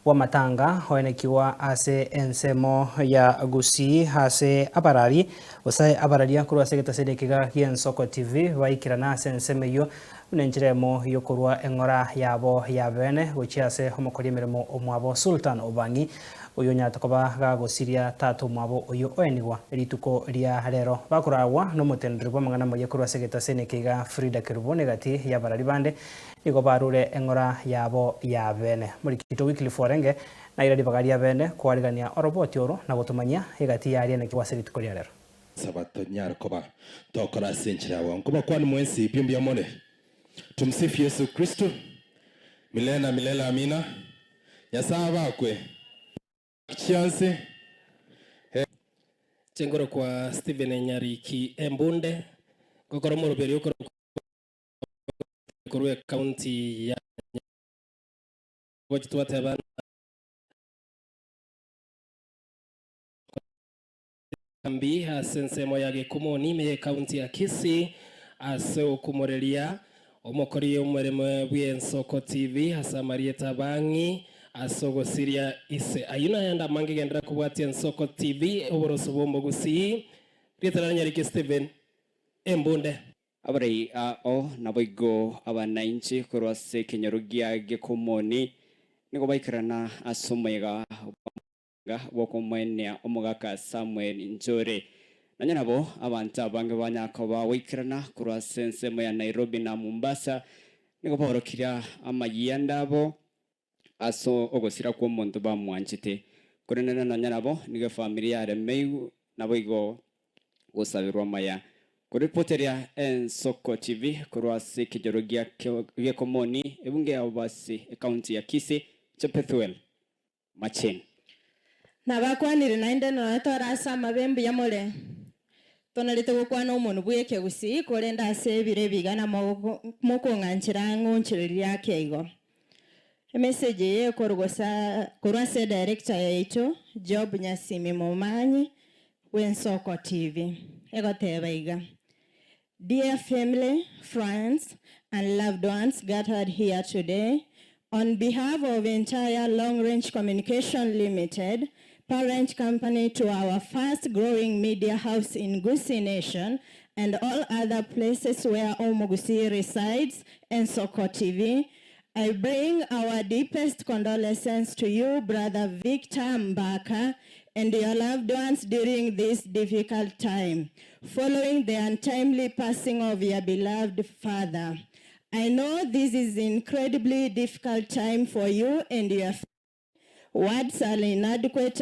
Bw'amatanga oenekigwa ase ensemo ya Gusii ase abarari gose abararia korwa ase egetaseni ekiga gi'Ensoko TV baikerana ase ensemo eyio buna enchera emo y'okorua eng'ora yabo ya bene gochia ase omokori emeremo omwabo Sultan Obang'i oyio onyarete koba gagosiria tata omwabo oyio oenigwa rituko ria rero bakoragwa nomoteneneri bw'amang'ana amayia korwa ase egetaseni ekiga Frida Kerubo negati y'abarari bande Nigo barure eng'ora yabo ya bene. Morikito Wycliffe orenge naira ribaga ria bene koarigania oroboti oro na gotomanyia egati y'aria naki ase rituko ria rero. Sabato nyare koba tokora ase enchera ya bwango. Nkobakwani mwensi pi mbuya more. Tumsifu Yesu Kristo milele na milele amina. Nyasae abakwe chianse. Chingoro kwa Stephen Nyariki Embunde, gokora omoroberio okorokwa korwa ekaunti ya Gochi twateba mbi ase ensemo ya Gekumoni ime y'ekaunti ya Kisii ase okomoreria omokori omoremo bw'Ensoko TV ase amarieta abang'i ase ogosiria ise. Ayio nayande amange genderera kobwatia Ensoko TV oboroso bw'omogusii. Rieta riane Nyariki Stephen Embunde. Abarai ao naboigo abanainchi korwa ase ekenyoro gia Gekomoni nigo baikerana ase omoyega bw'okomoenia omogaka Samuel Njore. Nonya nabo abanto abange banyara koba goikerana korwa ase ensemo ya Nairobi na Mombasa nigo baorokirie amayianda abo ase ogosira kw'omonto bamwanchete. Korende nonya nabo nigo efamiri yaremeirwe naboigo gosaberwa amaya. Koripoteria Ensoko TV korwa ase ekejoro gia Gekomoni, ebunge ya Obasi, ekaunti ya Kisii, Chepethuel Machen. Nabakwanire naende nonya tore ase amabe mbuya more. Tonarete gokwana omonwa bw'ekegusii, korende ase ebiro ebi iga namokong'anchera ng'onchorerie ake igo. Emessage eye ekorwa korwa ase edirector yaito Job Nyasimi Momanyi bw'Ensoko TV egoteba iga, Dear family, friends and loved ones gathered here today, on behalf of entire Long Range Communication Limited, parent company to our fast growing media house in Gusii Nation and all other places where Omogusii resides, Ensoko TV, I bring our deepest condolences to you, Brother Victor Mbaka, and your loved ones during this difficult time, following the untimely passing of your beloved father. I know this is incredibly difficult time for you and your words are inadequate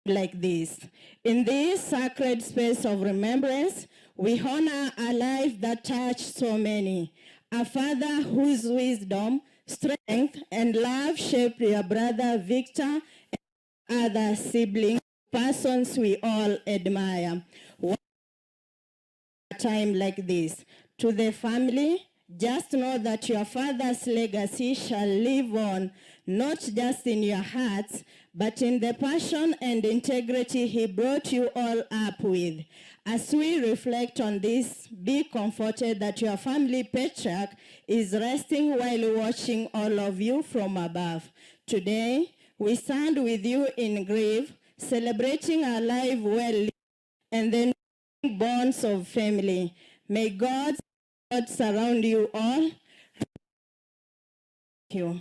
like this. In this sacred space of remembrance, we honor a life that touched so many, a father whose wisdom, strength, and love shaped your brother Victor and other siblings, persons we all admire. One time like this, to the family, just know that your father's legacy shall live on, not just in your hearts, but in the passion and integrity he brought you all up with. As we reflect on this, be comforted that your family patriarch is resting while watching all of you from above. Today, we stand with you in grief, celebrating a life well lived and the bonds of family. May God surround you all. Thank you.